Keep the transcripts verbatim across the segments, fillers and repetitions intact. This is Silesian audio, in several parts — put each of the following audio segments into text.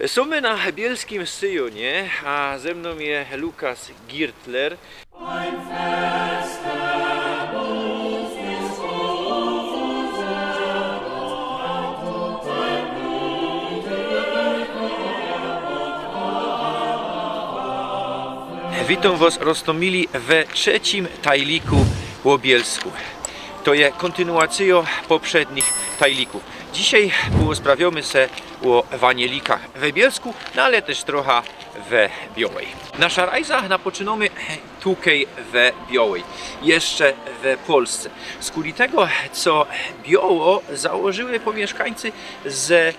Sōmy na bielskim Syjonie, a ze mnōm je Lukas Girtler. Witōm wos roztōmili we trzecim tajliku ô Bielsku. To je kōntynuacyjŏ poprzednich tajlików. Dzisiej porozprawiōmy se ô wanielikach we Bielsku, no ale tyż trocha we Biołej. Naszã rajzã napoczynōmy tukej we Biołej, jeszcze we Polsce. Skuli tego, co Bioło założyły pōmiyszkańcy ze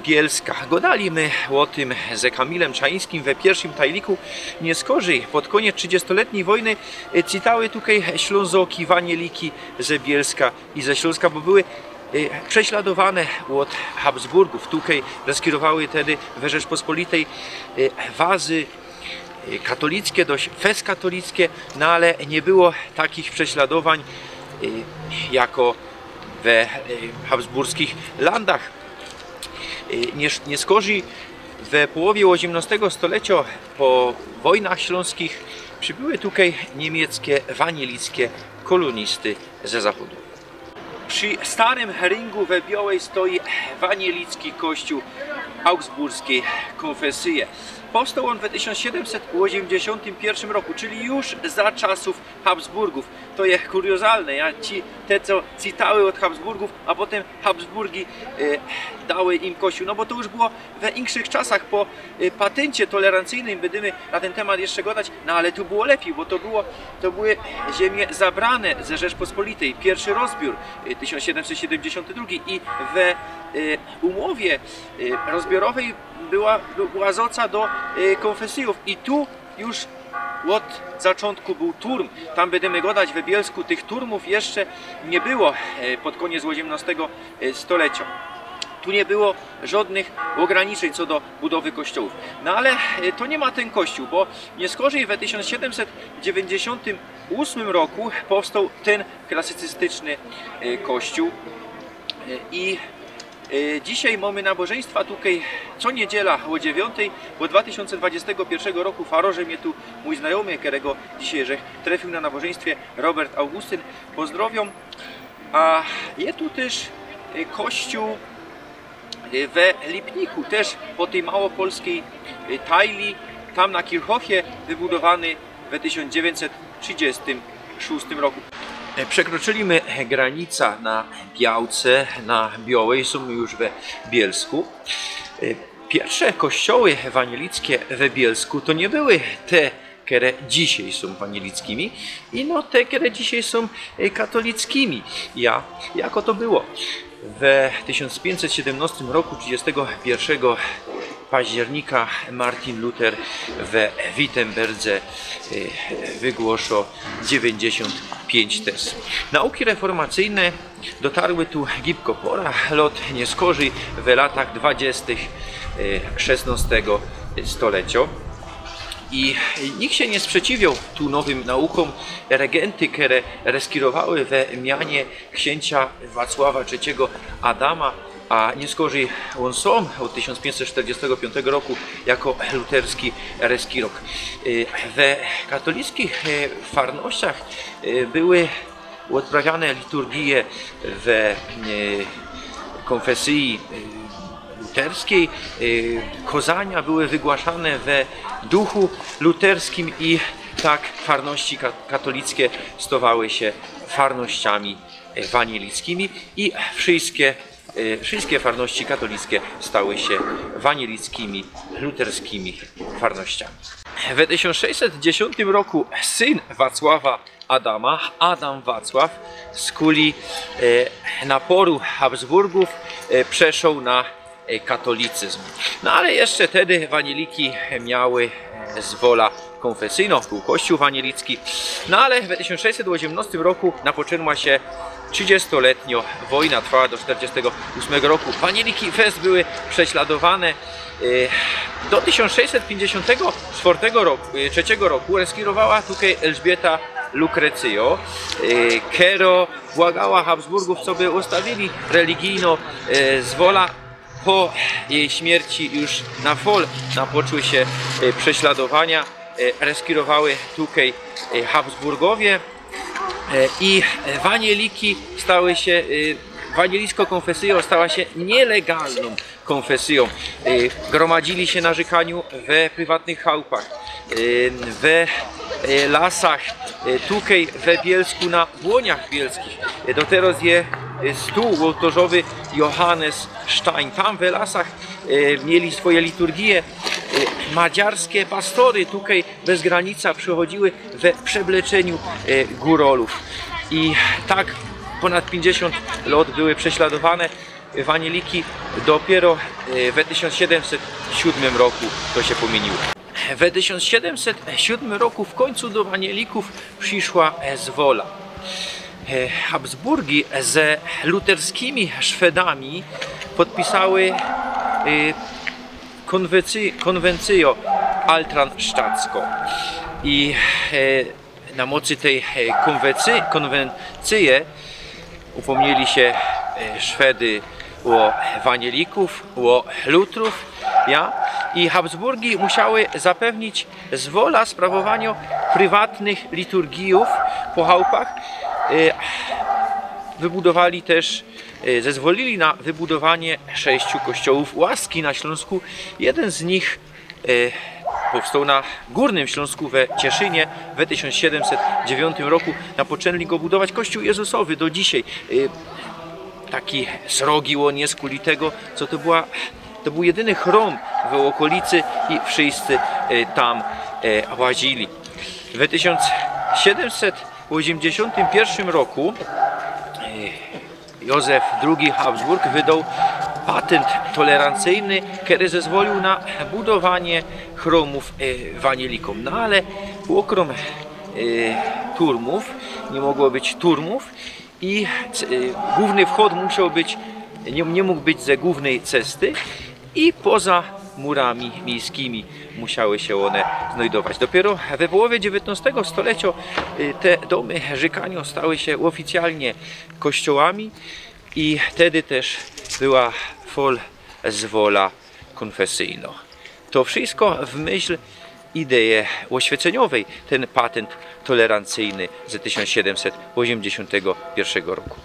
Bielska. Gŏdali my ô tym ze Kamilym Czajińskim we piyrszym tajliku. Niy skorzij, pod kōniec trzidziestoletnij wojny, e, citały tukej Ślōnzoki, wanieliki ze Bielska i ze Ślōnska, bo były, e, prześladowane ôd Habsburgōw. Tukej reskirowały tedy we Rzeczpospolitej, e, wazy, e, katolickie, dość fest katolickie, no ale niy było takich prześladowań, e, jako we, e, habsburskich landach. E, niy, niy skorzij we połowie ôziymnŏstego stoleciŏ, po wojnach ślōnskich, przybyły tukej niymieckie, wanielickie kolōnisty ze zachŏdu. Przi starym ryngu we Biołej stoi wanielicki kościōł augsburskij kōnfesyje. Powstoł ôn we tysiōnc siedymset ôziymdziesiōntym piyrszym roku, czyli już za czasōw Habsburgōw. To je kuriozalne, ja, ci, te, co citały ôd Habsburgōw, a potym Habsburgi, e, dały im kościōł, no bo to już było we inkszych czasach, po, e, patyncie tolerancyjnym bydymy na tyn tymat jeszcze gŏdać, no ale tu było lepij, bo to było, to były ziymie zabrane ze Rzeczpospolitej. Piyrszy rozbiōr, e, tysiōnc siedymset siedymdziesiōnty drugi i we, e, umowie, e, rozbiōrowyj była, była zŏca do, e, kōnfesyjōw i tu już ôd zaczōntku bōł turm. Tam bydymy gŏdać, we Bielsku tych turmōw jeszcze niy było, e, pod kōniec ôziymnŏstego, e, stoleciŏ. Tu niy było żŏdnych ôgraniczyń co do budowy kościołōw. No ale, e, to niy ma tyn kościōł, bo niy skorzij we tysiōnc siedymset dziewiyńćdziesiōntym ôsmym roku powstoł tyn klasycystyczny, e, kościoł. E, i E, dzisiej mōmy nabożyństwa tukej co niydziela ô dziewiōntyj, bo dwa tysiōnce dwudziestego piyrszego roku faroże mie tu mōj znajōmy, kerego dzisiej żech trefiōł na nabożyństwie, Robert Augustyn, pozdrowiōm. A je tu tyż, e, kościōł, e, we Lipniku, tyż po tyj małopolskij, e, tajli, tam na Kirchhofie, wybudowany we tysiōnc dziewiyńćset trzidziestym szōstym roku. E, przekroczyli my granica na Białce, na Biołej, sōm już we Bielsku. E, piyrsze kościoły wanielickie we Bielsku to niy były te, kere dzisiej sōm wanielickymi, ino te, kere dzisiej sōm, e, katolickimi. Ja, jako to było? We tysiōnc piyńćset siedymnŏstym roku, trzidziestego piyrszego października, Martin Luther we Wittenberdze, e, wygłoszoł dziewiyńćdziesiōnt piyńć tez. Nauki reformacyjne dotarły tu gibko pora lot, niy skorzij we latach dwudziestych, e, szesnŏstego stoleciŏ. I nikt sie niy sprzeciwioł tu nowym naukōm. Regenty, kere reskirowały we mianie ksiynża Wacława trzeciego Adama, a niy skorzij ôn sōm ôd tysiōnc piyńćset sztyrdziestego piyńtego roku jako luterski reskirok. Y, we katolickich, y, farnościach, y, były ôdprawiane liturgie we, y, kōnfesyji, y, luterskij, y, kozania były wygłaszane we duchu luterskim i tak farności ka-, katolickie stowały sie farnościami, y, wanielickimi i wszyjske, y, wszyjske farności katolickie stały sie wanielickimi, luterskimi farnościami. We tysiōnc sześćset dziesiōntym roku syn Wacława Adama, Adam Wacław, skuli, e, naporu Habsburgōw, e, przeszoł na, e, katolicyzm. No ale jeszcze tedy wanieliki miały, e, zwola kōnfesyjnõ, bōł kościōł wanielicki. No ale we tysiōnc sześćset ôziymnŏstym roku napoczynła sie trzidziestoletniŏ wojna, trwała do sztyrdziestego ôsmego roku. Wanieliki fest były prześladowane. E, do tysiōnc sześćset piyńćdziesiōntego sztyrdziestego roku, e, trzeciego roku reskirowała tukej Elżbieta Lucrecio, e, kero błagała Habsburgōw, coby ôstawiyli religijnõ, e, zwola. Po jeji śmierci już na fol napoczły sie e, prześladowania. E, reskirowały tukej e, Habsburgowie e, i e, wanieliki stały sie, e, wanielicko konfesyjōm stała sie nielegalnōm konfesyjōm. E, gromadzili sie na rzykaniu we prywatnych chałpach, e, we e, lasach, e, tukej we Bielsku na Błoniach Bielskich. E, do teroz je e, stół ôłtŏrzowy Johannes Stein. Tam we lasach e, mieli swoje liturgie. E, madziarske pastory tukej bez granica przichodziły we przebleczeniu e, gōrolōw. I tak ponad piyńćdziesiōnt lŏt były prześladowane. Wanieliki dopiero e, we tysiōnc siedymset siódmym roku to sie pomiyniło. We tysiōnc siedymset siódmym roku w kōńcu do Wanielików prziszła e, zwola. E, Habsburgi ze luterskimi Szwedami podpisały e, konwency-, konwencyjõ altransztacką. I e, na mocy tyj e, konwency-, konwencyje upōmnili sie e, Szwedy ô Wanielików, ô Lutrōw, ja? I Habsburgi musiały zapewnić zwola sprawowaniŏ prywatnych liturgijōw po chałpach. E, wybudowali tyż, e, zezwolili na wybudowanie sześciu kościołōw łaski na Ślōnsku. Jedyn z nich e, powstoł na Gōrnym Ślōnsku we Cieszynie we tysiōnc siedymset dziewiyntym roku. Napoczynli go budować kościół Jezusowy do dzisiej. E, taki srogi ôn je skuli tego, co to była, to bōł jedyny chrōm w ôkolicy i wszyscy e, tam e, łazili. We tysiōnc siedymset ôziymdziesiōntym piyrszym roku e, Józef drugi Habsburg wydoł patent tolerancyjny, kery zezwolił na budowanie chrōmōw e, wanielikōm. No ale ôkrōm e, turmōw niy mogło być turmōw i e, głōwny wchod musioł być, niy, niy mōg być ze głōwnyj cesty i poza murami miejskimi musiały sie ône znojdować. Dopiero we połowie dziewiyntnŏstego stolecjo e, te dōmy rzykaniŏ stały sie ôficjalnie kościołami i tedy tyż była fol zwola konfesyjnŏ. To wszysko w myśl ideje ôświeceniowyj, tyn patent tolerancyjny ze tysiōnc siedymset ôziymdziesiōntego piyrszego roku.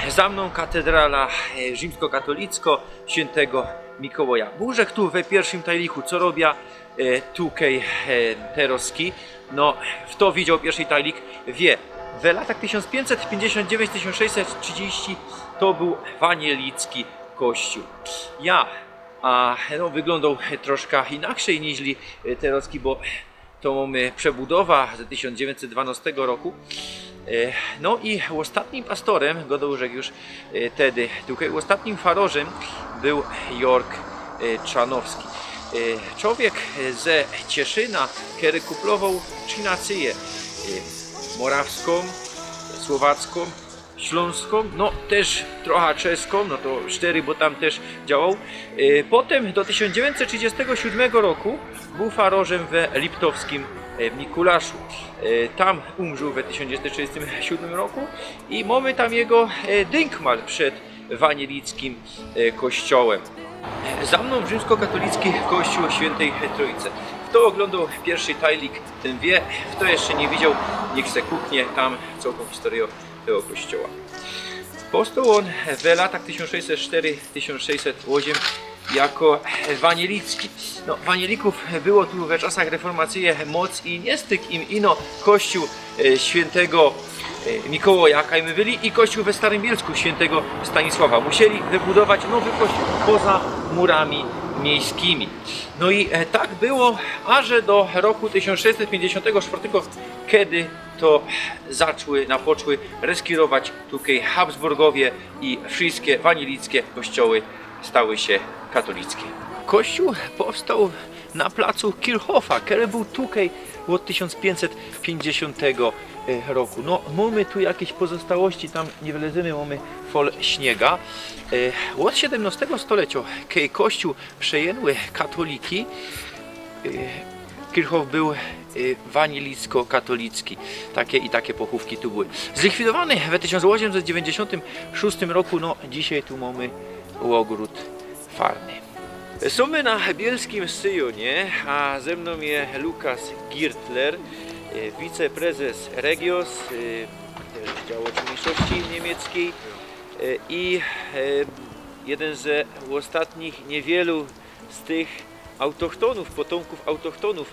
Za mnōm katedrala e, rzimskokatolickŏ świyntego Mikołaja. Bōł żech tu we piyrszym tajliku, co robia e, tukej e, terŏzki. No, fto widzioł piyrszy tajlik, wiy. We latach tysiōnc piyńćset piyńćdziesiōnt dziewiyńć, tysiōnc sześćset trzidziści to bōł wanielicki kościōł. Ja, a no, wyglōndoł e, troszka inakszyj niźli e, terŏzki, bo to mōmy przebudowa ze tysiōnc dziewiyńćset dwanŏstego roku. E, no i ôstatnym pastorym, godoł żech już e, tedy, tukej ôstatnym farorzym bōł Jork e, Czanowski. E, czowiek e, ze Cieszyna, kery kuplowoł trzi nacyje. E, morawskōm, słowackōm, ślōnskōm, no tyż trocha czeskōm, no to sztyry, bo tam tyż działoł. E, potym do tysiōnc dziewiyńćset trzidziestego siōdmego roku bōł farorzym we liptowskim e, Mikulaszu. E, tam umrzōł we tysiōnc dziewiyńćset trzidziestym siōdmym roku i mōmy tam jego e, dynkmal przed wanielickim e, kościołym. Za mnōm rzimskokatolicki kościół świyntej Trōjce. Fto ôglōndoł piyrszy tajlik, tyn wiy, fto jeszcze niy widzioł, niych se kuknie tam cołkōm historyjõ tego kościoła. Powstoł ôn w latach tysiōnc sześćset sztyry, tysiōnc sześćset ôziym jako wanielicki. No, wanielikōw było tu we czasach reformacyje moc i niy styk im ino kościół e, świyntego e, Mikołaja, kajmy byli, i kościół we Starym Bielsku świyntego Stanisława. Musieli wybudować nowy kościół poza murami miejskimi. No i e, tak było aże do roku tysiōnc sześćset piyńćdziesiōntego sztwŏrtego, kedy to zaczły, napoczły reskirować tukej Habsburgowie i wszyjske wanielickie kościoły stały sie katolickie. Kościół powstoł na placu Kirchhoffa, kery bōł tukej ôd tysiōnc piyńćset piyńćdziesiōntego e, roku. No, mōmy tu jakeś pozostałości, tam niy wylezymy, mōmy fol śniega. E, ôd siedymnŏstego stolecjo, kej kościół przejynyły katoliki, e, Kirchhoff bōł e, wanielicko-katolicki. Take i take pochōwki tu były. Zlikwidowany we tysiōnc ôziymset dziewiyńćdziesiōntym szōstym roku, no, dzisiej tu mōmy ôgrōd Farny. Sōm my na bielskim Syjonie, a ze mnōm je Lukas Girtler, e, wiceprezes Regios, e, też z działu mniejszości niemieckij, e, i, e, jedyn ze ôstatnich niewielu z tych autochtonōw, potōmkōw autochtonōw,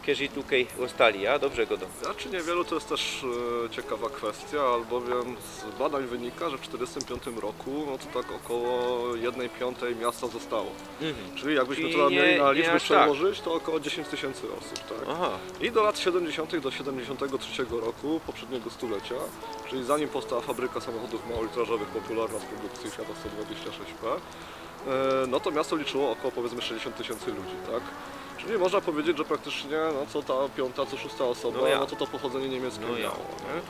kerzy tukej ôstali, a dobrze godōm. Znaczy niewielu to jest też, e, ciekawa kwestia, albowiem z badań wynika, że w czterdziestym piątym roku, no to tak około jednej piątej miasta zostało. Mhm. Czyli jakbyśmy Czyli to nie, mieli na nie liczby aż tak. przełożyć, to około dziesięć tysięcy osób, tak? Aha. I do lat siedemdziesiątych, do siedemdziesiątego trzeciego roku poprzedniego stulecia, czyli zanim powstała fabryka samochodów mało litrażowych popularna z produkcji Fiata sto dwadzieścia sześć P, e, no to miasto liczyło około, powiedzmy, sześćdziesiąt tysięcy ludzi, tak? Czyli można powiedzieć, że praktycznie, no, co ta piąta, co szósta osoba, No ja. no to to pochodzenie niemieckie No ja. miało, nie?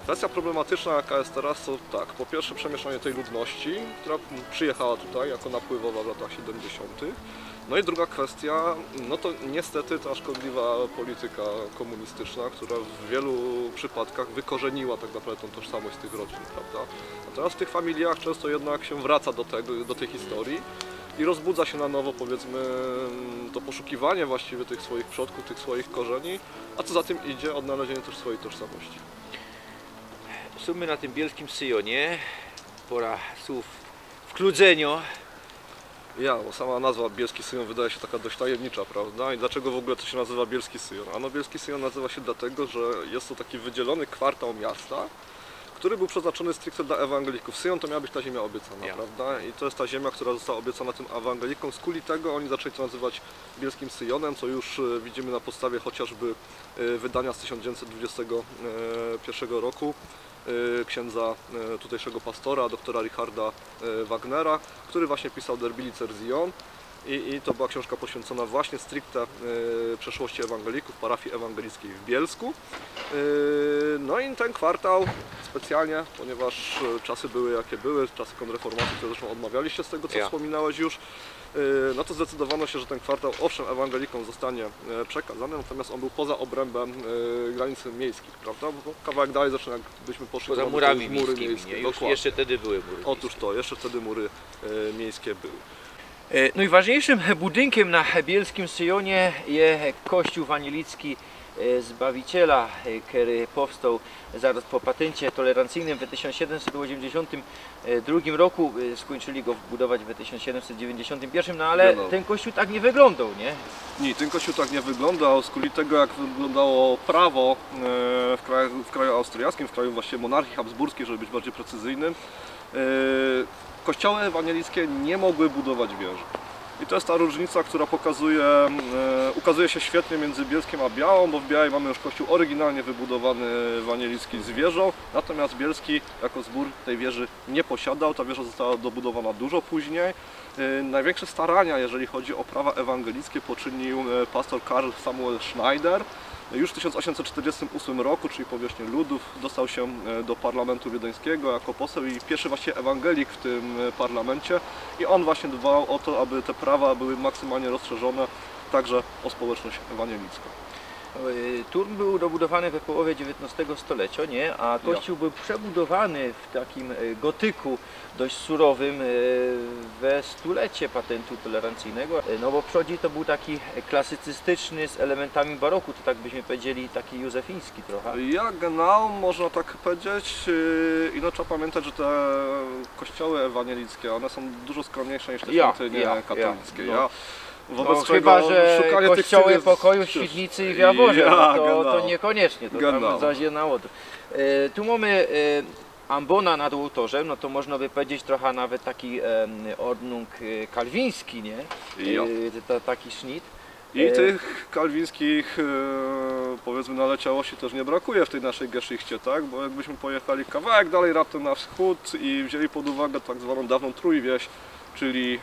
Kwestia problematyczna, jaka jest teraz, to tak, po pierwsze przemieszczanie tej ludności, która przyjechała tutaj jako napływowa w latach siedemdziesiątych. No i druga kwestia, no to niestety ta szkodliwa polityka komunistyczna, która w wielu przypadkach wykorzeniła tak naprawdę tą tożsamość tych rodzin, prawda? A teraz w tych familiach często jednak się wraca do tego, do tej historii i rozbudza się na nowo, powiedzmy, to poszukiwanie właściwie tych swoich przodków, tych swoich korzeni, a co za tym idzie, odnalezienie też swojej tożsamości. Sōm my na tym bielskim Syjonie, pora słōw wkludzenio. Ja, bo sama nazwa Bielski Syjon wydaje się taka dość tajemnicza, prawda? I dlaczego w ogóle to się nazywa Bielski Syjon? Ano Bielski Syjon nazywa się dlatego, że jest to taki wydzielony kwartał miasta, który był przeznaczony stricte dla ewangelików. Syjon to miała być ta ziemia obiecana, Ja. prawda? I to jest ta ziemia, która została obiecana tym ewangelikom. Skuli tego oni zaczęli to nazywać Bielskim Syjonem, co już, e, widzimy na podstawie chociażby, e, wydania z tysiąc dziewięćset dwudziestego pierwszego roku, e, księdza, e, tutejszego pastora, doktora Richarda, e, Wagnera, który właśnie pisał Der Bielicer Syjon. I, i to była książka poświęcona właśnie stricte, e, przeszłości ewangelików, parafii ewangelickiej w Bielsku. E, no i ten kwartał specjalnie, ponieważ, e, czasy były jakie były, czasy kontrreformacji, które zresztą odmawialiście z tego, co Ja. wspominałeś już, e, no to zdecydowano się, że ten kwartał, owszem, ewangelikom zostanie, e, przekazany, natomiast on był poza obrębem, e, granicy miejskich, prawda? Bo kawałek dalej, zresztą jakbyśmy poszli, Poza to mamy murami już mury miejskimi, miejskie, nie? Już, dokładnie. jeszcze wtedy były mury Otóż miejskie. to, jeszcze wtedy mury, e, miejskie były. E, nojważniyjszym budynkiem na bielskim Syjonie je kościół wanielicki, e, Zbawiciela, e, kery powstoł zaroz po patyncie tolerancyjnym we tysiąc siedemset osiemdziesiątym drugim roku. E, skōńczyli go budować we tysiąc siedemset dziewięćdziesiątym pierwszym, no ale Genau. ten kościół tak niy wyglōndoł, nie? Niy, ten kościół tak niy wyglōndoł, skuli tego, jak wyglōndowało prawo, e, w kraju, w kraju austriackim, w kraju właściwie monarchii habsburskiej, żeby być bardziej precyzyjnym, e, kościoły ewanielickie niy mogły budować wieży. I to jest ta rōżnica, która pokazuje, e, ukazuje się świetnie między Bielskiem a Białą, bo w Białej mamy już kościół oryginalnie wybudowany, ewanielicki, z wieżą, natomiast Bielski jako zbōr tej wieży niy posiadał. Ta wieża została dobudowana dużo później. E, największe starania, jeżeli chodzi o prawa ewangelickie, poczynił, e, pastor Karl Samuel Schneider. Już w tysiąc osiemset czterdziestym ósmym roku, czyli po wiośnie Ludów, dostał się, e, do parlamentu wiedeńskiego jako poseł i pierwszy właściwie ewangelik w tym, e, parlamencie. I on właśnie dbał o to, aby te prawa były maksymalnie rozszerzone także o społeczność ewanielicką. E, turm bōł dobudowany we połowie dziewiyntnostego stolecio, nie? A Jo. kościół bōł przebudowany w takim, e, gotyku dość surowym, e, we stulecie patyntu tolerancyjnego. E, no bo przodzi to bōł taki klasycystyczny z elementami baroku, to tak byśmy powiedzieli, taki józefiński trochę. Ja, genau, można tak powiedzieć. E, ino trzeba pamiętać, że te kościoły ewanielickie, one są dużo skromniejsze niż te Ja, świątynie ja, ja. katolickie. No. Ja wobec No, tego chyba że szukanie tych kościoły cygów Pokoju, Świdnicy i w Jaworze, Ja, no to, genau. to niekoniecznie, to Genau. tam zaś je na odwrót. E, tu mamy, e, ambona nad ôłtorzym, no to można by powiedzieć trochę nawet taki, em, ordnung, e, kalwiński, nie? Jo. E, ta, taki sznit. I E, tych kalwińskich, e, powiedzmy, naleciałości też nie brakuje w tej naszej geschichcie, tak? Bo jakbyśmy pojechali kawałek dalej raptem na wschód i wzięli pod uwagę tak zwaną dawną Trójwieś, czyli, e,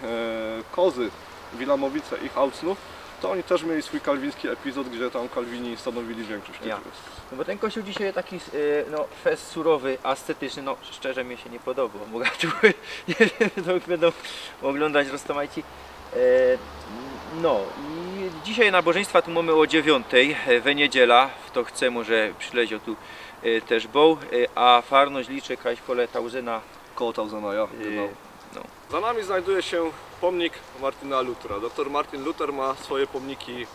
Kozy, Wilamowice i Hałcnów, to oni też mieli swój kalwiński epizod, gdzie tam kalwini stanowili większość tych Ja. wiosek. No bo ten kościół dzisiej jest taki, e, no, fest surowy, ascetyczny, no, szczerze mi się nie podoba, mogę tu, nie wiem, to będą oglądać roztomajci. E, no i dzisiej nabożyństwa tu mamy ô dziewiōntej, e, we niedziela, fto chce, może przilezie tu, e, też bōł, e, a farność liczy kaś kole tauzyna. Koło tauzena, ja, E, genau. no. Za nami znajduje się Pomnik Martina Lutera. Doktor Martin Luther ma swoje pomniki,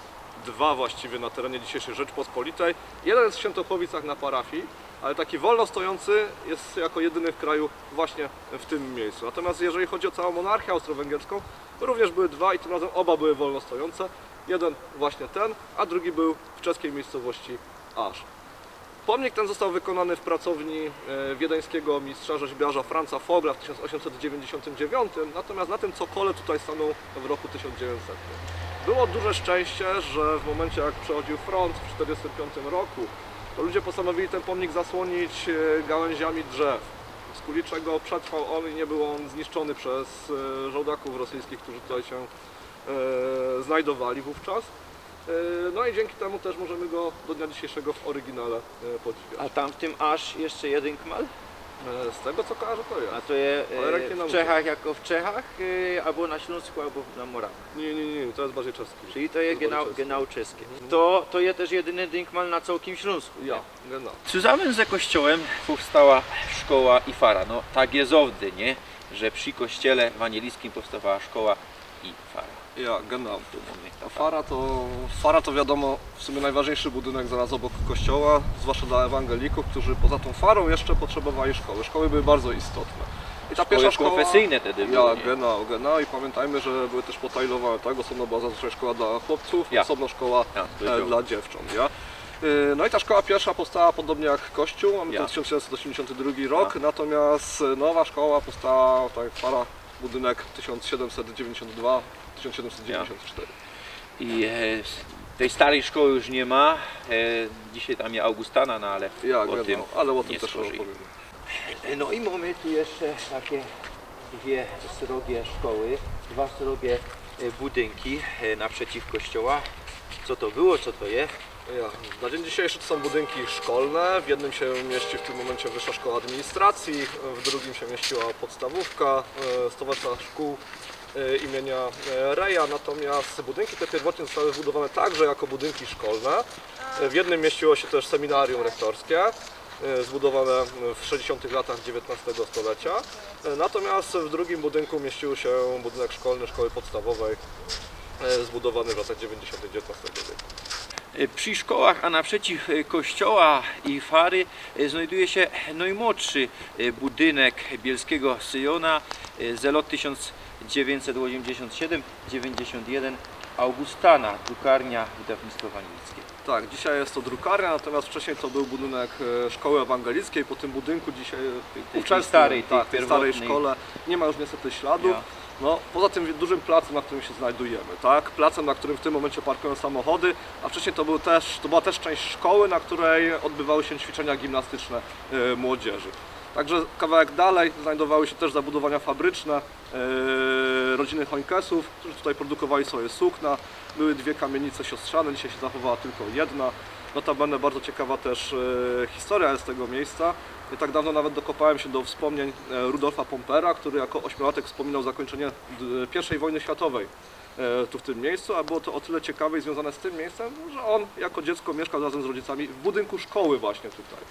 dwa właściwie, na terenie dzisiejszej Rzeczpospolitej. Jeden jest w Świętochłowicach na parafii, ale taki wolno stojący jest jako jedyny w kraju właśnie w tym miejscu. Natomiast jeżeli chodzi o całą monarchię austro-węgierską, również były dwa i tym razem oba były wolno stojące. Jeden właśnie ten, a drugi był w czeskiej miejscowości Asz. Pomnik ten został wykonany w pracowni, e, wiedeńskiego mistrza rzeźbiarza Franza Vogla w tysiąc osiemset dziewięćdziesiątym dziewiątym, natomiast na tym cokole tutaj stanął w roku tysiąc dziewięćsetnym. Było duże szczęście, że w momencie, jak przechodził front w czterdziestym piątym roku, to ludzie postanowili ten pomnik zasłonić, e, gałęziami drzew, z kuli czego przetrwał on i nie był on zniszczony przez, e, żołdaków rosyjskich, którzy tutaj się, e, znajdowali wówczas. E, no i dzięki temu też możemy go do dnia dzisiejszego w oryginale, e, podziwiać. A tam w tym Asz jeszcze jedyn kmal? E, z tego, co kojarzę, to jest. A to je, e, Ale ręki nam w Czechach jako w Czechach, e, abo na Ślōnsku, abo na Morawie? Nie, nie, nie, to jest bardziej czeski. Czyli to je To jest genau, bardziej czeski. genau czeskie. Mhm. To, to je tyż jedyny dynkmal na cołkim Ślōnsku, Ja, nie? genau. Zusammen ze kościołem powstała szkoła i fara. No, tak je zŏwdy, nie? Że przi kościele ewanielizkim powstała szkoła i fara. Ja, genau. Tu mōmy. Fara to, fara to wiadomo, w sumie najważniejszy budynek zaraz obok kościoła, zwłaszcza dla ewangelików, którzy poza tą farą jeszcze potrzebowali szkoły. Szkoły były bardzo istotne. I ta Szkoły pierwsza szkoła konfesyjne wtedy Ja, były, nie? genau, genau. I pamiętajmy, że były też potajlowane, tak? Osobno była zazwyczaj szkoła dla chłopców, Ja. osobno szkoła, Ja, e, wiedziałem. dla dziewcząt, ja? Y, no i ta szkoła pierwsza powstała podobnie jak kościół, mamy Ja. ten tysiąc siedemset osiemdziesiąt drugi rok, Ja. natomiast nowa szkoła powstała, tak jak fara, budynek tysiąc siedemset dziewięćdziesiąt dwa, tysiąc siedemset dziewięćdziesiąt cztery. I, e, s-, tej starej szkoły już niy ma. E, dzisiej tam je Augustana, no ale Ja, o genau, tym ale o tym niy też skorzyj. opowiemy. No i mōmy tu jeszcze takie dwie srogie szkoły, dwa srogie, e, budynki, e, naprzeciw kościoła. Co to było, co to je? Ja. Na dzień dzisiejszy to są budynki szkolne. W jednym się mieści w tym momencie Wyższa Szkoła Administracji, w drugim się mieściła podstawówka, e, Stołeczna Szkół, e, imienia, e, Reja. Natomiast budynki te pierwotnie zostały zbudowane także jako budynki szkolne. E, w jednym mieściło się też seminarium rektorskie, e, zbudowane w sześćdziesiątych latach dziewiętnastego stulecia. E, natomiast w drugim budynku mieścił się budynek szkolny szkoły podstawowej, e, zbudowany w latach dziewięćdziesiątych dziewiętnastego wieku. E, przi szkołach, a naprzeciw, e, kościoła i fary, e, znajduje sie nojmłodszy, e, budynek bielskigo Syjona, e, ze lot tysiōnc dziewiyńćset ôziymdziesiōnt siedym dziewięćdziesiōnt jedyn, Augustana, drukarnia, wydawnictwo ewanielizkie. Tak, dzisiaj jest to drukarnia, natomiast wcześniej to był budynek, e, szkoły ewangelickiej. Po tym budynku dzisiaj, e, Tej, tej ówczesnym, starej, tej tak, tej starej pierwotnej. szkole nie ma już niestety śladu. Ja. No, poza tym dużym placem, na którym się znajdujemy, tak? Placem, na którym w tym momencie parkują samochody, a wcześniej to był też, to była też część szkoły, na której odbywały się ćwiczenia gimnastyczne, e, młodzieży. Także kawałek dalej znajdowały się też zabudowania fabryczne, e, rodziny Hońkesów, którzy tutaj produkowali swoje sukna. Były dwie kamienice siostrzane, dzisiaj się zachowała tylko jedna. Notabene bardzo ciekawa też, e, historia jest tego miejsca. Nie tak dawno nawet dokopałem się do wspomnień, e, Rudolfa Pompera, który jako ośmiolatek wspominał zakończenie d-, pierwszej wojny światowej, e, tu w tym miejscu, a było to o tyle ciekawe i związane z tym miejscem, że on jako dziecko mieszkał razem z rodzicami w budynku szkoły właśnie tutaj.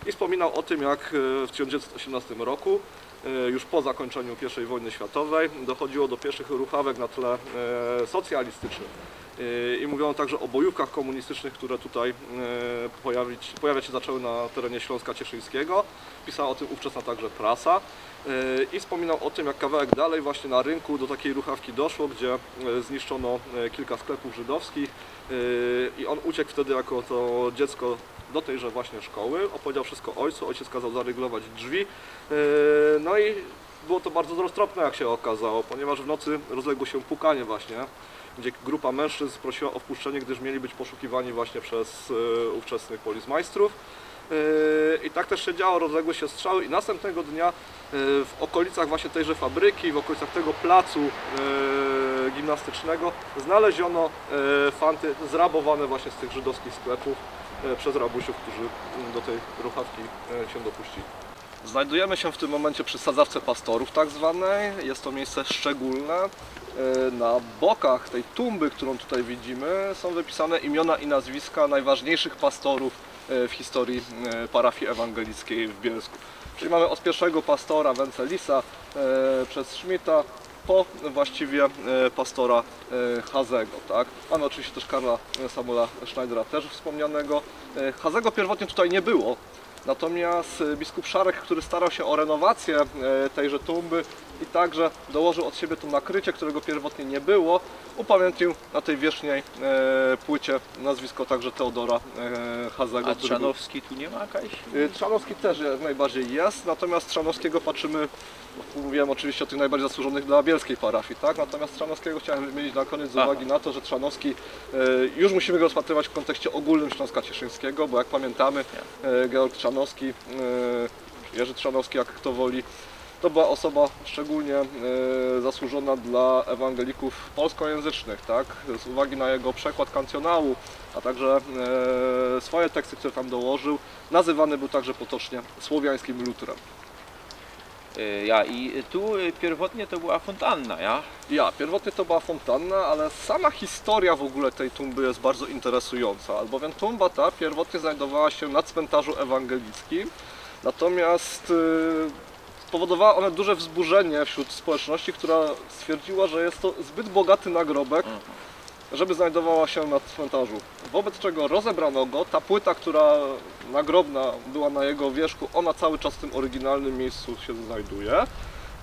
I wspominał o tym, jak, e, w tysiąc dziewięćset osiemnastym roku, e, już po zakończeniu pierwszej wojny światowej, dochodziło do pierwszych ruchawek na tle, e, socjalistycznym. E, i mówiono także o bojówkach komunistycznych, które tutaj, e, pojawić, pojawiać się zaczęły na terenie Śląska Cieszyńskiego. Pisała o tym ówczesna także prasa. E, i wspominał o tym, jak kawałek dalej właśnie na rynku do takiej ruchawki doszło, gdzie, e, zniszczono, e, kilka sklepów żydowskich. E, i on uciekł wtedy jako to dziecko do tejże właśnie szkoły. Opowiedział wszystko ojcu, ojciec kazał zaryglować drzwi. E, no i było to bardzo roztropne, jak się okazało, ponieważ w nocy rozległo się pukanie właśnie, gdzie grupa mężczyzn prosiła o wpuszczenie, gdyż mieli być poszukiwani właśnie przez, e, ówczesnych policmajstrów. E, i tak też się działo, rozległy się strzały i następnego dnia, e, w okolicach właśnie tejże fabryki, w okolicach tego placu, e, gimnastycznego znaleziono, e, fanty zrabowane właśnie z tych żydowskich sklepów, e, przez rabusiów, którzy, mm, do tej ruchawki, e, się dopuścili. Znajdujemy się w tym momencie przy sadzawce pastorów tak zwanej. Jest to miejsce szczególne. E, na bokach tej tumby, którą tutaj widzimy, są wypisane imiona i nazwiska najważniejszych pastorów, e, w historii, e, parafii ewangelickiej w Bielsku. Czyli mamy od pierwszego pastora Wencelisa, e, przez Schmidta, po właściwie e, pastora e, Hazego, tak? Mamy oczywiście też Karla e, Samuela Schneidera, też wspomnianego. E, Hazego pierwotnie tutaj nie było, natomiast e, biskup Szarek, który starał się o renowację e, tejże tumby i także dołożył od siebie to nakrycie, którego pierwotnie nie było, upamiętnił na tej wierzchniej e, płycie nazwisko także Teodora e, Hazego. A Trzanowski tu nie ma jakaś? E, Trzanowski też jak najbardziej jest, natomiast Trzanowskiego patrzymy, mówiłem oczywiście o tych najbardziej zasłużonych dla bielskiej parafii, tak? Natomiast Trzanowskiego chciałem wymienić na koniec z Aha. uwagi na to, że Trzanowski, e, już musimy go rozpatrywać w kontekście ogólnym Śląska Cieszyńskiego, bo jak pamiętamy, e, Georg Trzanowski, e, Jerzy Trzanowski, jak kto woli, to była osoba szczególnie e, zasłużona dla ewangelików polskojęzycznych, tak? Z uwagi na jego przekład kancjonału, a także e, swoje teksty, które tam dołożył, nazywany był także potocznie słowiańskim Lutrem. E, Ja, i tu e, pierwotnie to była fontanna, ja? Ja, pierwotnie to była fontanna, ale sama historia w ogóle tej tumby jest bardzo interesująca, albowiem tumba ta pierwotnie znajdowała się na cmentarzu ewangelickim, natomiast y, spowodowała ona duże wzburzenie wśród społeczności, która stwierdziła, że jest to zbyt bogaty nagrobek, żeby znajdowała się na cmentarzu. Wobec czego rozebrano go, ta płyta, która nagrobna była na jego wierzchu, ona cały czas w tym oryginalnym miejscu się znajduje.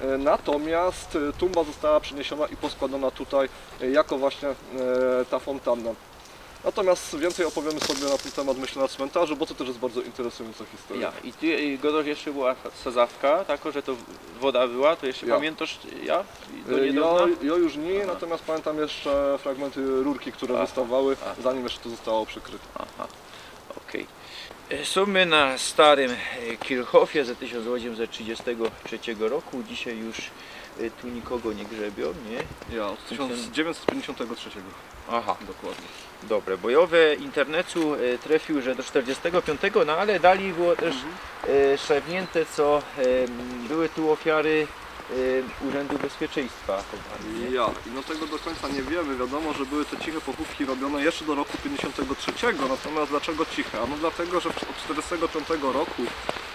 E, Natomiast e, tumba została przeniesiona i poskładana tutaj e, jako właśnie e, ta fontanna. Natomiast więcej opowiemy sobie na ten temat, myślę, na cmentarzu, bo to też jest bardzo interesująca historia. Ja. I tu e, gadasz jeszcze była sadzawka, taka, że to woda była, to jeszcze Ja. Pamiętasz, ja? Do E, niedawna? Ja, ja już nie, Aha. Natomiast pamiętam jeszcze fragmenty rurki, które Aha. wystawały, Aha. Zanim jeszcze to zostało przykryte. Aha, okej. E, Są my na starym e, Kirchhoffie ze tysiąc osiemset trzydziestego trzeciego roku. Dzisiaj już e, tu nikogo nie grzebią, nie? Ja, od Tysiąc- tysiąc dziewięćset pięćdziesiątego trzeciego. Aha, Dokładnie. Dobre, bo ja we internecu e, trafił, że do czterdziestego piątego, no ale dalej było też e, szargnięte, co e, m, były tu ofiary e, Urzędu Bezpieczeństwa. Ja, i no tego do końca nie wiemy. Wiadomo, że były te ciche pochówki robione jeszcze do roku pięćdziesiątego trzeciego, natomiast dlaczego ciche? Ano dlatego, że w- od czterdziestego piątego roku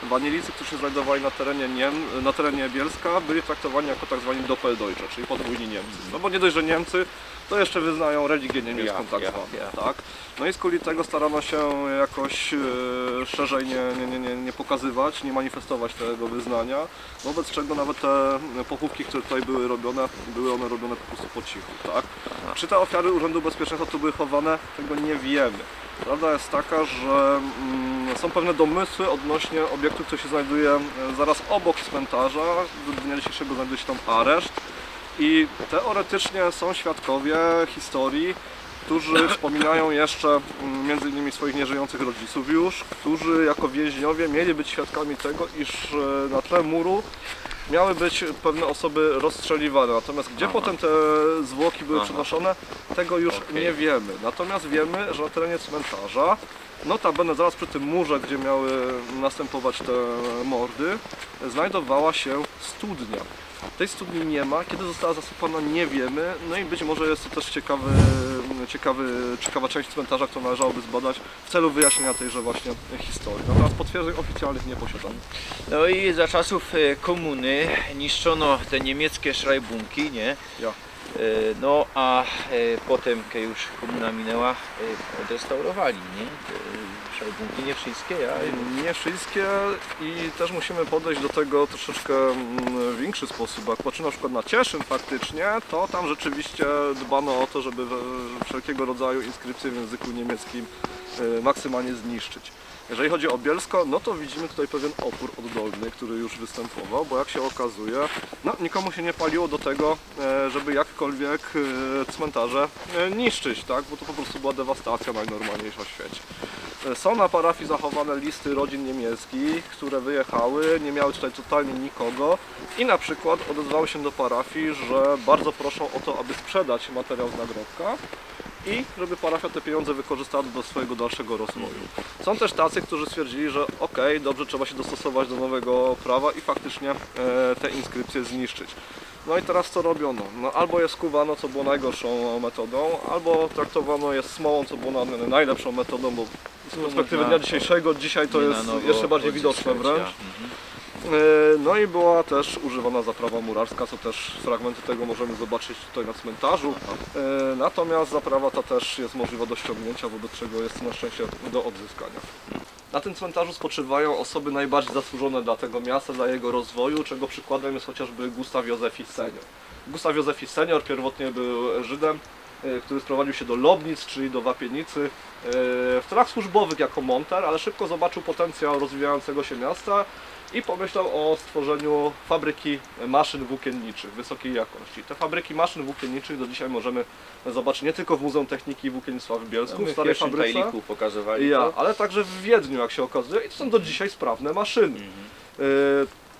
wanielicy, którzy się znajdowali na terenie, Niem, na terenie Bielska, byli traktowani jako tak zwani Doppeldeutsche, czyli podwójni Niemcy. No bo nie dość, że Niemcy, to jeszcze wyznają religię niemiecką Ja, tak ja, zwaną, ja. Tak? No i skuli tego starano się jakoś e, szerzej nie, nie, nie, nie, nie pokazywać, nie manifestować tego wyznania, wobec czego nawet te pochówki, które tutaj były robione, były one robione po prostu po cichu, tak? Czy te ofiary Urzędu Bezpieczeństwa tu były chowane? Tego nie wiemy. Prawda jest taka, że mm, są pewne domysły odnośnie obiektu, który się znajduje e, zaraz obok cmentarza. Do dnia dzisiejszego znajduje się tam areszt i teoretycznie są świadkowie historii, którzy wspominają jeszcze mm, między innymi swoich nieżyjących rodziców już, którzy jako więźniowie mieli być świadkami tego, iż e, na tle muru miały być pewne osoby rozstrzeliwane. Natomiast gdzie Aha. Potem te zwłoki były Aha. Przenoszone, tego już Okej. Nie wiemy. Natomiast wiemy, że na terenie cmentarza, notabene zaraz przy tym murze, gdzie miały następować te mordy, znajdowała się studnia. Tej studni nie ma. Kiedy została zasypana, nie wiemy. No i być może jest to też ciekawy, ciekawy, ciekawa część cmentarza, którą należałoby zbadać w celu wyjaśnienia tejże właśnie historii. Natomiast potwierdzeń oficjalnych nie posiadamy. No i za czasów e, komuny niszczono te niemieckie szrajbunki, nie? Ja. E, No a e, potem, jak już komuna minęła, e, odrestaurowali, nie? Te szrajbunki, nie wszystkie, ja. Nie wszystkie i też musimy podejść do tego troszeczkę mm, w większy sposób. Jak patrzymy na przykład na Cieszyn faktycznie, to tam rzeczywiście dbano o to, żeby we- wszelkiego rodzaju inskrypcje w języku niemieckim e, maksymalnie zniszczyć. Jeżeli chodzi o Bielsko, no to widzimy tutaj pewien opór oddolny, który już występował, bo jak się okazuje, no, nikomu się nie paliło do tego, e, żeby jakkolwiek e, cmentarze e, niszczyć, tak? Bo to po prostu była dewastacja najnormalniejsza w świecie. E, Są na parafii zachowane listy rodzin niemieckich, które wyjechały, nie miały tutaj totalnie nikogo i na przykład odezwały się do parafii, że bardzo proszą o to, aby sprzedać materiał z nagrobka i żeby parafia te pieniądze wykorzystała do swojego dalszego rozwoju. Są też tacy, którzy stwierdzili, że okej, dobrze, trzeba się dostosować do nowego prawa i faktycznie e, te inskrypcje zniszczyć. No i teraz co robiono? No albo je skuwano, co było najgorszą metodą, albo traktowano je smołą, co było na- najlepszą metodą, bo z Tu perspektywy można dnia dzisiejszego, dzisiaj to nie jest na nowo jeszcze bardziej odzyskać, widoczne wręcz. Ja. Mhm. No i była też używana zaprawa murarska, co też fragmenty tego możemy zobaczyć tutaj na cmentarzu. E, Natomiast zaprawa ta też jest możliwa do ściągnięcia, wobec czego jest na szczęście do odzyskania. Na tym cmentarzu spoczywają osoby najbardziej zasłużone dla tego miasta, dla jego rozwoju, czego przykładem jest chociażby Gustav Józefi senior. Gustav Józefi senior pierwotnie był Żydem, e, który sprowadził się do Lobnic, czyli do Wapienicy, e, w celach służbowych jako monter, ale szybko zobaczył potencjał rozwijającego się miasta i pomyślał o stworzeniu fabryki maszyn włókienniczych wysokiej jakości. Te fabryki maszyn włókienniczych do dzisiaj możemy zobaczyć nie tylko w Muzeum Techniki i Włókiennictwa w Bielsku, w starej fabryce, pokazywali ja, to. Ale także w Wiedniu, jak się okazuje, i to są do dzisiaj sprawne maszyny. E,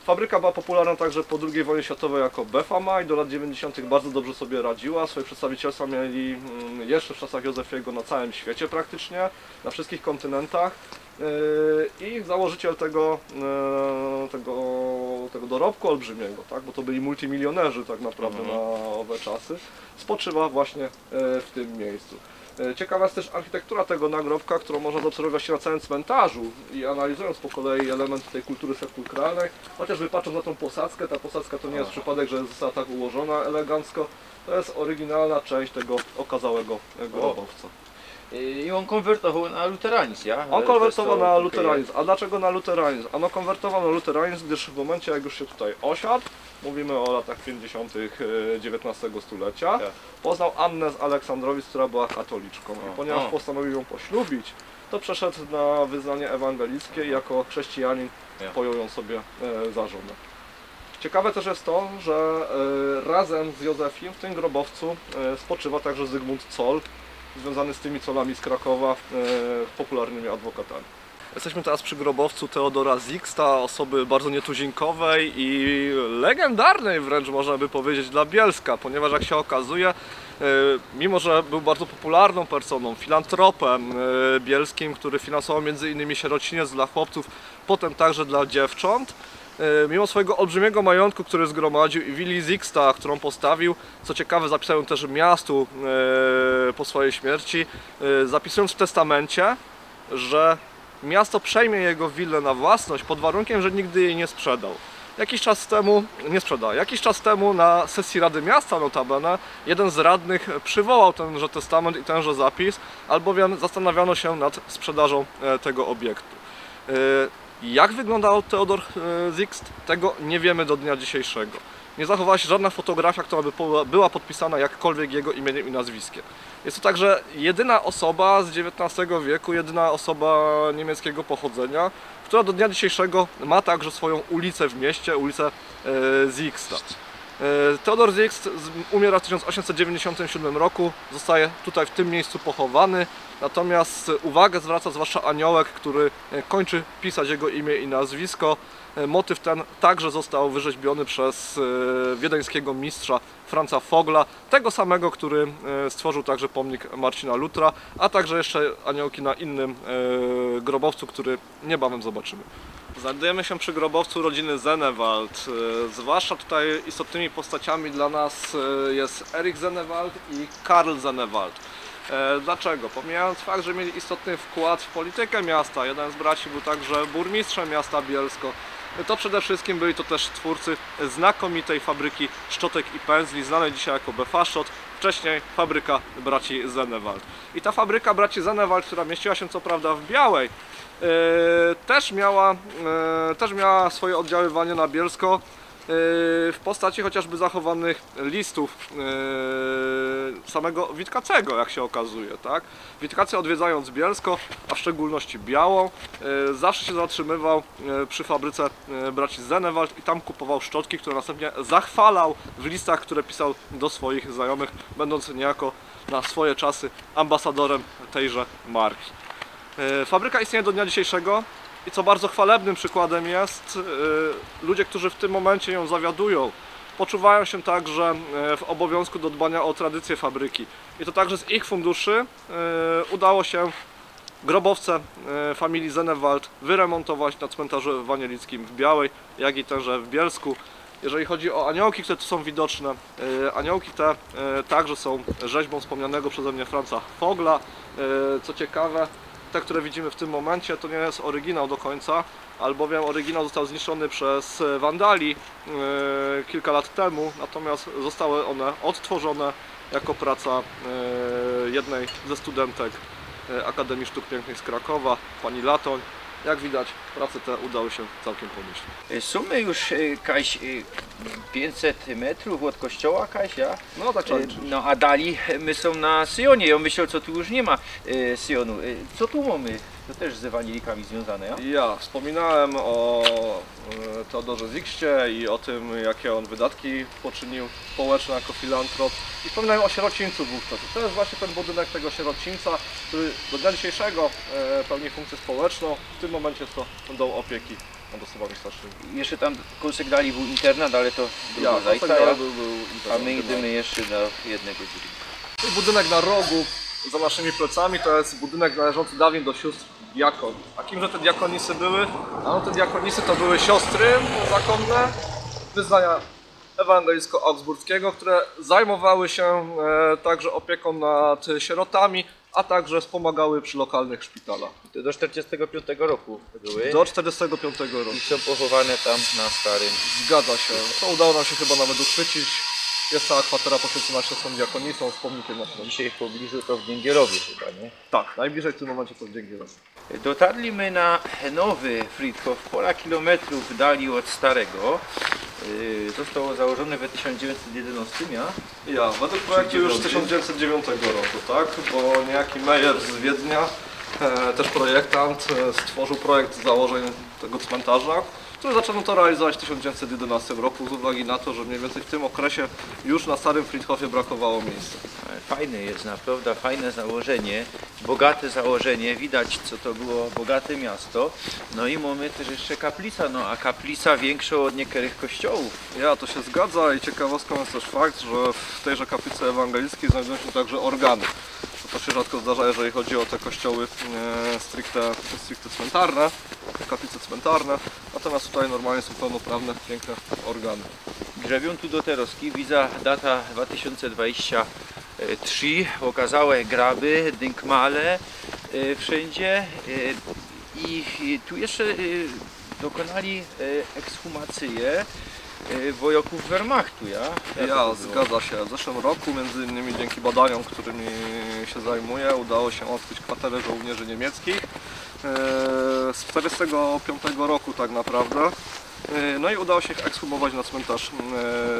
Fabryka była popularna także po drugiej wojnie światowej jako B F A M A i do lat dziewięćdziesiątych bardzo dobrze sobie radziła. Swoje przedstawicielstwa mieli mm, jeszcze w czasach Józefiego na całym świecie praktycznie, na wszystkich kontynentach. E, I założyciel tego, e, tego, tego dorobku olbrzymiego, tak? Bo to byli multimilionerzy tak naprawdę na owe czasy, spoczywa właśnie e, w tym miejscu. E, Ciekawa jest też architektura tego nagrobka, którą można zaobserwować właśnie na całym cmentarzu i analizując po kolei elementy tej kultury sepulkralnej, chociażby patrząc na tą posadzkę, ta posadzka to nie jest przypadek, że została tak ułożona elegancko, to jest oryginalna część tego okazałego e, grobowca. I on konwertował na luteranizm, ja? On konwertował na luteranizm. A dlaczego na luteranizm? Ano konwertował na luteranizm, gdyż w momencie jak już się tutaj osiadł, mówimy o latach pięćdziesiątych dziewiętnastego stulecia, Tak. Poznał Annę z Aleksandrowic, która była katoliczką i O, ponieważ o. postanowił ją poślubić, to przeszedł na wyznanie ewangelickie i jako chrześcijanin Ja. pojął ją sobie e, za żonę. Ciekawe też jest to, że e, razem z Józefim w tym grobowcu e, spoczywa także Zygmunt Coll, związany z tymi Collami z Krakowa, e, popularnymi adwokatami. Jesteśmy teraz przy grobowcu Teodora Zixta, osoby bardzo nietuzinkowej i legendarnej wręcz, można by powiedzieć, dla Bielska, ponieważ jak się okazuje, e, mimo że był bardzo popularną personą, filantropem e, bielskim, który finansował między innymi sierociniec dla chłopców, potem także dla dziewcząt, e, mimo swojego olbrzymiego majątku, który zgromadził, i willi Zixta, którą postawił, co ciekawe, zapisał ją też miastu e, po swojej śmierci, e, zapisując w testamencie, że miasto przejmie jego willę na własność pod warunkiem, że nigdy jej nie sprzedał. Jakiś czas temu, nie sprzeda, jakiś czas temu na sesji Rady Miasta notabene jeden z radnych przywołał tenże testament i tenże zapis, albowiem zastanawiano się nad sprzedażą e, tego obiektu. E, Jak wyglądał Teodor e, Zixt? Tego nie wiemy do dnia dzisiejszego. Nie zachowała się żadna fotografia, która by po- była podpisana jakkolwiek jego imieniem i nazwiskiem. Jest to także jedyna osoba z dziewiętnastego wieku, jedyna osoba niemieckiego pochodzenia, która do dnia dzisiejszego ma także swoją ulicę w mieście, ulicę e, Zixta. E, Teodor Zixt z- umiera w tysiąc osiemset dziewięćdziesiątym siódmym roku, zostaje tutaj w tym miejscu pochowany. Natomiast uwagę zwraca zwłaszcza aniołek, który e, kończy pisać jego imię i nazwisko. E, Motyw ten także został wyrzeźbiony przez e, wiedeńskiego mistrza Franza Fogla, tego samego, który e, stworzył także pomnik Marcina Lutra, a także jeszcze aniołki na innym e, grobowcu, który niebawem zobaczymy. Znajdujemy się przy grobowcu rodziny Sennewald. E, Zwłaszcza tutaj istotnymi postaciami dla nas e, jest Erich Sennewald i Karl Sennewald. E, Dlaczego? Pomijając fakt, że mieli istotny wkład w politykę miasta, jeden z braci był także burmistrzem miasta Bielsko, to przede wszystkim byli to też twórcy znakomitej fabryki szczotek i pędzli, znanej dzisiaj jako Befaszczot, wcześniej fabryka braci Sennewald. I ta fabryka braci Sennewald, która mieściła się co prawda w Białej, e, też, miała, e, też miała swoje oddziaływanie na Bielsko e, w postaci chociażby zachowanych listów e, samego Witkacego, jak się okazuje, tak? Witkacy, odwiedzając Bielsko, a w szczególności Białą, e, zawsze się zatrzymywał e, przy fabryce e, braci Sennewald i tam kupował szczotki, które następnie zachwalał w listach, które pisał do swoich znajomych, będąc niejako na swoje czasy ambasadorem tejże marki. E, Fabryka istnieje do dnia dzisiejszego i co bardzo chwalebnym przykładem jest, e, ludzie, którzy w tym momencie ją zawiadują, poczuwają się także e, w obowiązku do dbania o tradycję fabryki. I to także z ich funduszy e, udało się grobowce e, familii Sennewald wyremontować na cmentarzu ewangelickim w Białej, jak i także w Bielsku. Jeżeli chodzi o aniołki, które tu są widoczne, e, aniołki te e, także są rzeźbą wspomnianego przeze mnie Franza Fogla. E, Co ciekawe, Te, które widzimy w tym momencie, to nie jest oryginał do końca, albowiem oryginał został zniszczony przez wandali e, kilka lat temu, natomiast zostały one odtworzone jako praca e, jednej ze studentek e, Akademii Sztuk Pięknych z Krakowa, pani Latoń. Jak widać, prace te udały się całkiem pomyślnie. Y, Są my już y, kaś y, pięćset metrów od kościoła, kaś, ja? No tak trzeba liczyć. No a dalej my są na Syjonie. Ja myślę, co tu już nie ma y, Syjonu. Y, Co tu mamy? To też z ewangelikami związane, ja? Ja wspominałem o e, Teodorze Zixcie i o tym, jakie on wydatki poczynił społeczne jako filantrop. I wspominałem o sierocińcu wówczas. To jest właśnie ten budynek tego sierocińca, który do dnia dzisiejszego e, pełni funkcję społeczną. W tym momencie jest to dom opieki nad osobami starszymi. Jeszcze tam kąsek dalej był internat, ale to Ja, druga to zajka, tak ja? dalej był, był A my internat. Idziemy jeszcze do jednego budynku. I budynek na rogu za naszymi plecami to jest budynek należący dawniej do sióstr diakon. A kimże te diakonisy były? A no, te diakonisy to były siostry zakonne wyznania ewangelicko-augsburskiego, które zajmowały się e, także opieką nad sierotami, a także wspomagały przy lokalnych szpitalach. To do czterdziestego piątego roku były. Do czterdziestego piątego roku. I są pochowane tam na starym. Zgadza się. To udało nam się chyba nawet uchwycić. Jest cała kwatera poświęcona siostrom diakonisom z pomnikiem na środku. Dzisiaj w pobliżu to w Węgierowie chyba, nie? Tak, najbliżej w tym momencie to w Węgierowie. Dotarli my na nowy Friedhof, pora kilometrów dali od starego. Yy, Zostało założone we tysiąc dziewięćset jedenastym, ja? Ja, według projektu już z tysiąc dziewięćset dziewiątego roku, tak? Bo niejaki Meyer z Wiednia, e, też projektant, e, stworzył projekt założeń tego cmentarza, który zaczęto to realizować w tysiąc dziewięćset jedenastym roku z uwagi na to, że mniej więcej w tym okresie już na starym Friedhofie brakowało miejsca. Fajne jest, naprawdę fajne założenie, bogate założenie, widać, co to było bogate miasto. No i mamy też jeszcze kaplica, no a kaplica większa od niektórych kościołów. Ja, to się zgadza i ciekawostką jest też fakt, że w tejże kaplicy ewangelickiej znajdują się także organy. To się rzadko zdarza, jeżeli chodzi o te kościoły e, stricte, stricte cmentarne, te kaplice cmentarne. Natomiast tutaj normalnie są pełnoprawne, piękne organy. Grzebią tu do teroski, widzę data dwa tysiące dwadzieścia trzy, okazałe graby, dynkmale y, wszędzie y, i y, tu jeszcze y, dokonali y, ekshumacyje y, wojaków Wehrmachtu, ja? Jak Ja, to było? Zgadza się. W zeszłym roku, między innymi dzięki badaniom, którymi się zajmuję, udało się odkryć kwatery żołnierzy niemieckich e, z czterdziestego piątego roku tak naprawdę. E, No i udało się ich ekshumować na cmentarz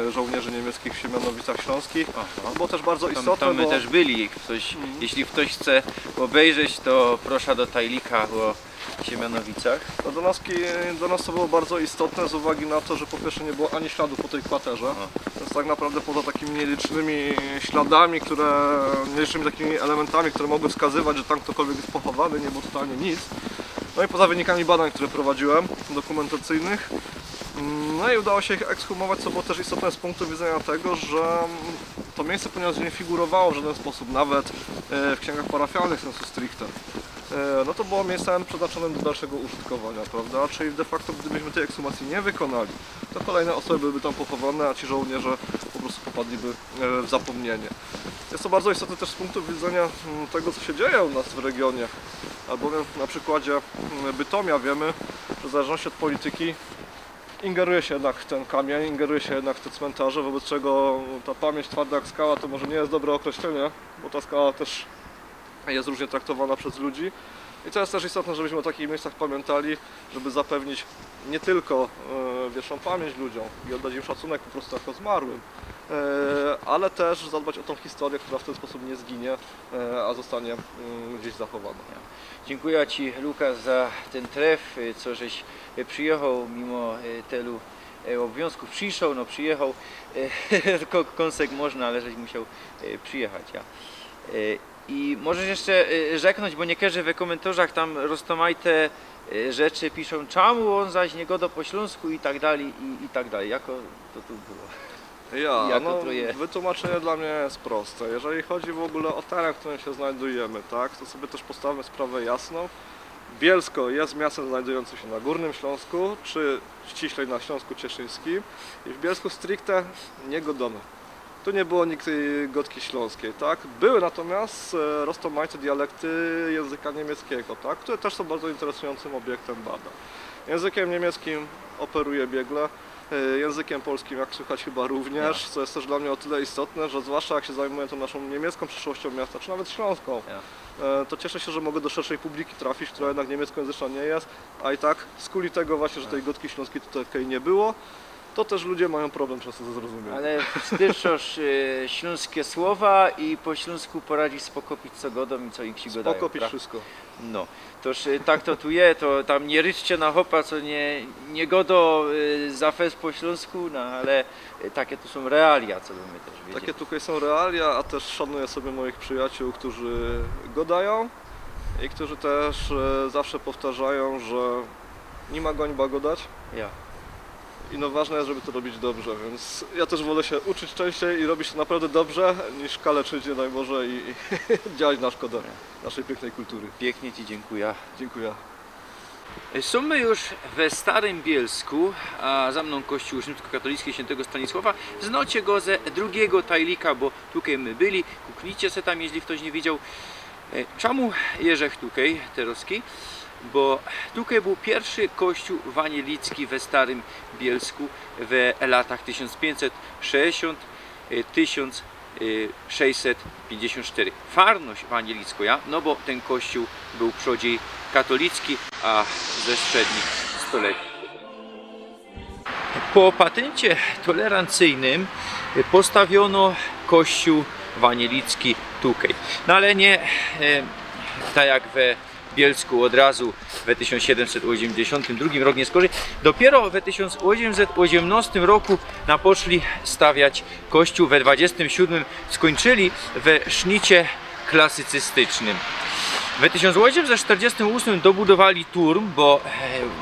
e, żołnierzy niemieckich w Siemianowicach Śląskich. Aha. To było też bardzo Tam, istotne, tam my bo też byli. Jak ktoś, Jeśli ktoś chce obejrzeć, to proszę do Tajlika o Siemianowicach. No, dla, nas, dla nas to było bardzo istotne z uwagi na to, że po pierwsze nie było ani śladu po tej kwaterze, więc tak naprawdę poza takimi nielicznymi śladami, które, nielicznymi takimi elementami, które mogły wskazywać, że tam ktokolwiek jest pochowany, nie było totalnie nic. No i poza wynikami badań, które prowadziłem, dokumentacyjnych. Mm, No i udało się ich ekshumować, co było też istotne z punktu widzenia tego, że mm, to miejsce, ponieważ nie figurowało w żaden sposób nawet e, w księgach parafialnych sensu stricte, e, no to było miejscem przeznaczonym do dalszego użytkowania, prawda? Czyli de facto gdybyśmy tej ekshumacji nie wykonali, to kolejne osoby byłyby tam pochowane, a ci żołnierze po prostu popadliby e, w zapomnienie. Jest to bardzo istotne też z punktu widzenia mm, tego, co się dzieje u nas w regionie, albowiem na przykładzie mm, Bytomia wiemy, że w zależności od polityki ingeruje się jednak w ten kamień, ingeruje się jednak w te cmentarze, wobec czego ta pamięć twarda jak skała to może nie jest dobre określenie, bo ta skała też jest różnie traktowana przez ludzi. I co jest też istotne, żebyśmy o takich miejscach pamiętali, żeby zapewnić nie tylko e, wieczną pamięć ludziom i oddać im szacunek po prostu jako zmarłym, e, ale też zadbać o tą historię, która w ten sposposób nie zginie, e, a zostanie mm, gdzieś zachowana. Dziękuję Ci, Lukas, za ten tref, y, co żeś y, przyjechał mimo y, tylu y, obowiązków. Przyjechał, no przyjechał, y, tylko kąsek można, ale żeś musiał y, przyjechać. Ja. Y, I możesz jeszcze y, rzeknąć, bo niektórzy w komentarzach tam roztomajte y, rzeczy piszą, czemu on zaś nie gada po śląsku i tak dalej, i, i tak dalej. Jako to tu było? Ja, Jako no, to je? Wytłumaczenie dla mnie jest proste. Jeżeli chodzi w ogóle o teren, w którym się znajdujemy, tak, to sobie też postawmy sprawę jasno. Bielsko jest miastem znajdującym się na Górnym Śląsku, czy ściślej na Śląsku Cieszyńskim. I w Bielsku stricte nie godamy Tu nie było nigdy godki śląskiej, tak? Były natomiast e, rozmaite dialekty języka niemieckiego, tak? Które też są bardzo interesującym obiektem badań. Językiem niemieckim operuję biegle, e, językiem polskim, jak słychać, chyba również, co jest też dla mnie o tyle istotne, że zwłaszcza jak się zajmuję tą naszą niemiecką przyszłością miasta, czy nawet śląską, e, to cieszę się, że mogę do szerszej publiki trafić, która jednak niemieckojęzyczna nie jest, a i tak skuli tego właśnie, że tej godki śląskiej tutaj nie było, to też ludzie mają problem przez to ze zrozumieniem. Ale wstyrzosz e, śląskie słowa i po śląsku poradzisz spokopić, co godą i co insi godają. Pokopić pra- wszystko. No, toż e, tak to tu je, to tam nie ryczcie na chopa, co nie, nie godo e, za fest po śląsku, no ale e, takie tu są realia, co by my też wiedzieli. Takie tutaj są realia, a też szanuję sobie moich przyjaciół, którzy gadają i którzy też e, zawsze powtarzają, że nie ma gońba godać. Ja. I no ważne jest, żeby to robić dobrze, więc ja też wolę się uczyć częściej i robić to naprawdę dobrze, niż kaleczyć, nie daj Boże, i, i działać na szkodę naszej pięknej kultury. Pięknie Ci dziękuję. Dziękuję. Są my już we Starym Bielsku, a za mną kościół rzymskokatolicki świętego Stanisława. Znocie go ze drugiego tajlika, bo tutaj my byli. Kuknijcie se tam, jeśli ktoś nie widział. E, Czemu jeżech tutaj, teroski? Bo tutaj był pierwszy kościół wanielicki we Starym Bielsku w latach tysiąc pięćset sześćdziesiąt, e, tysiąc sześćset pięćdziesiąt cztery. Farność wanielicko, ja? No bo ten kościół był przodziej katolicki, a ze strzednich stoleci. Po patyncie tolerancyjnym postawiono kościół wanielicki tutaj. No ale nie e, tak jak we Bielsku od razu we tysiąc siedemset osiemdziesiątym drugim rok nie skorzej. Dopiero we tysiąc osiemset osiemnastym roku napoczli stawiać kościół, we dwadzieścia siedem skończyli we sznicie klasycystycznym. We tysiąc osiemset czterdziestym ósmym dobudowali turm, bo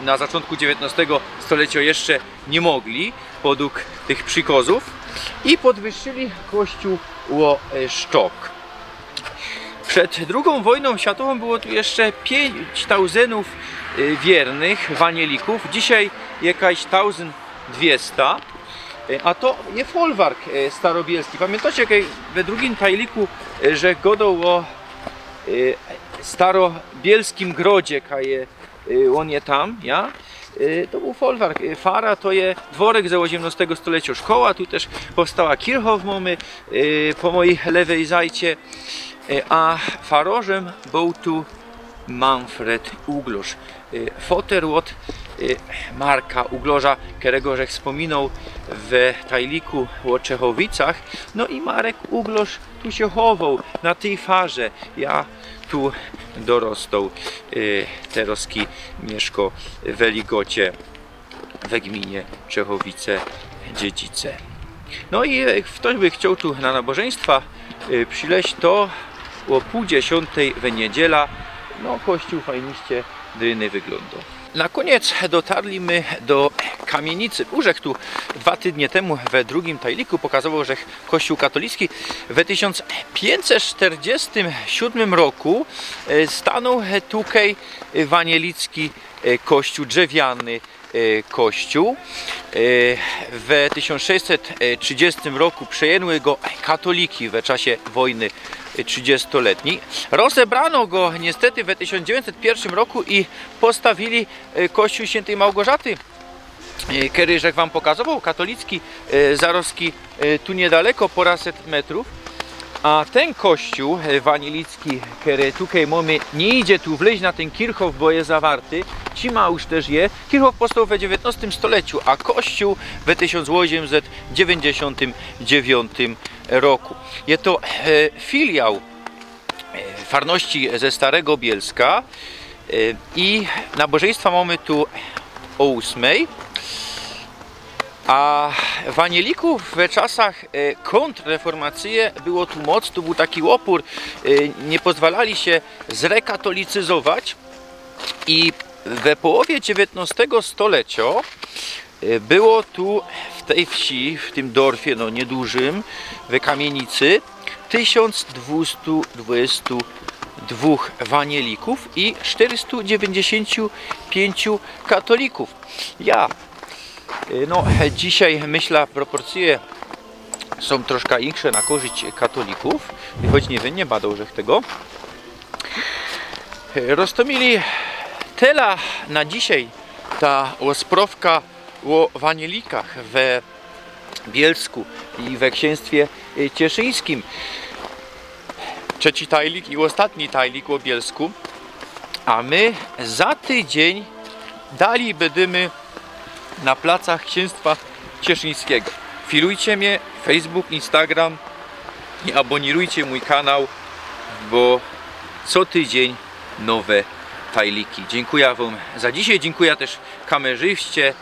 e, na zaczątku dziewiętnastego stolecia jeszcze nie mogli, podług tych przykazów, i podwyższyli kościół o e, sztok. Przed drugą wojną światową było tu jeszcze pięć tauzenów e, wiernych, wanielików. Dzisiaj jakaś tauzen dwiesta. E, A to je folwark e, starobielski. Pamiętacie, jak we drugim tajliku, e, że godał o e, starobielskim grodzie, kaj je, e, on je tam, ja? E, To był folwark. E, Fara to je dworek ze osiemnastego stolecia. Szkoła, tu też powstała kirchhof, mamy e, po mojej lewej zajcie. E, A farożem był tu Manfred Uglosz. E, Foter od e, Marka Ugloża, którego żech wspominał w tajliku o Czechowicach. No i Marek Uglosz tu się chował, na tej farze. Ja tu dorostał. E, Teroski mieszko w Eligocie, we gminie Czechowice Dziedzice. No i e, ktoś by chciał tu na nabożeństwa e, przyleźć, to o pół dziesiątej w niedziela. No, kościół fajniście dryny wyglądał. Na koniec dotarli my do kamienicy. Był żech tu dwa tygodnie temu we drugim tajliku, pokazywał żech kościół katolicki. We tysiąc pięćset czterdziestym siódmym roku e, stanął e, tutaj e, wanielicki e, kościół drzewiany, e, kościół. E, We tysiąc sześćset trzydziestym roku przejęły go katoliki we czasie wojny e, trzydziestoletniej. Rozebrano go niestety we tysiąc dziewięćset pierwszym roku i postawili e, kościół świętej Małgorzaty, e, kery żech wam pokazował, katolicki, e, zaroski e, tu niedaleko, poraset metrów. A ten kościół e, wanielicki, kery tutaj mamy, nie idzie tu wleźć na ten kirchhof, bo je zawarty. Ci ma już też je. Kirchhof powstał we dziewiętnastym stoleciu, a kościół we tysiąc osiemset dziewięćdziesiątym dziewiątym roku. Je to e, filiał e, farności ze Starego Bielska e, i nabożeństwa mamy tu o ósmej. A wanielików w czasach e, kontrreformacji było tu moc, tu był taki opór, e, nie pozwalali się zrekatolicyzować i we połowie dziewiętnastego stolecia e, było tu w tej wsi, w tym dorfie, no niedużym, w kamienicy, tysiąc dwustu dwudziestu dwóch wanielików i czterystu dziewięćdziesięciu pięciu katolików. Ja, e, no, dzisiaj myślę, proporcje sōm troszkã insze na korzyść katolików, choć niy wiym, niy badōł żech tego. Roztōmili, tela na dzisiej ta ôsprowka ô wanielikach we Bielsku i we ksiynstwie, y, cieszyńskim. Trzeci tajlik i ôstatni tajlik ô Bielsku. A my za tydziyń dalij bydymy na placach ksiynstwa cieszyńskigo. Filujcie mie, Facebook, Instagram i abōnirujcie mōj kanał, bo co tydziyń nowe tajliki. Dziynkuja wōm za dzisiej, dziynkuja tyż kamerzyście.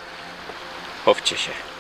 Chowcie sie.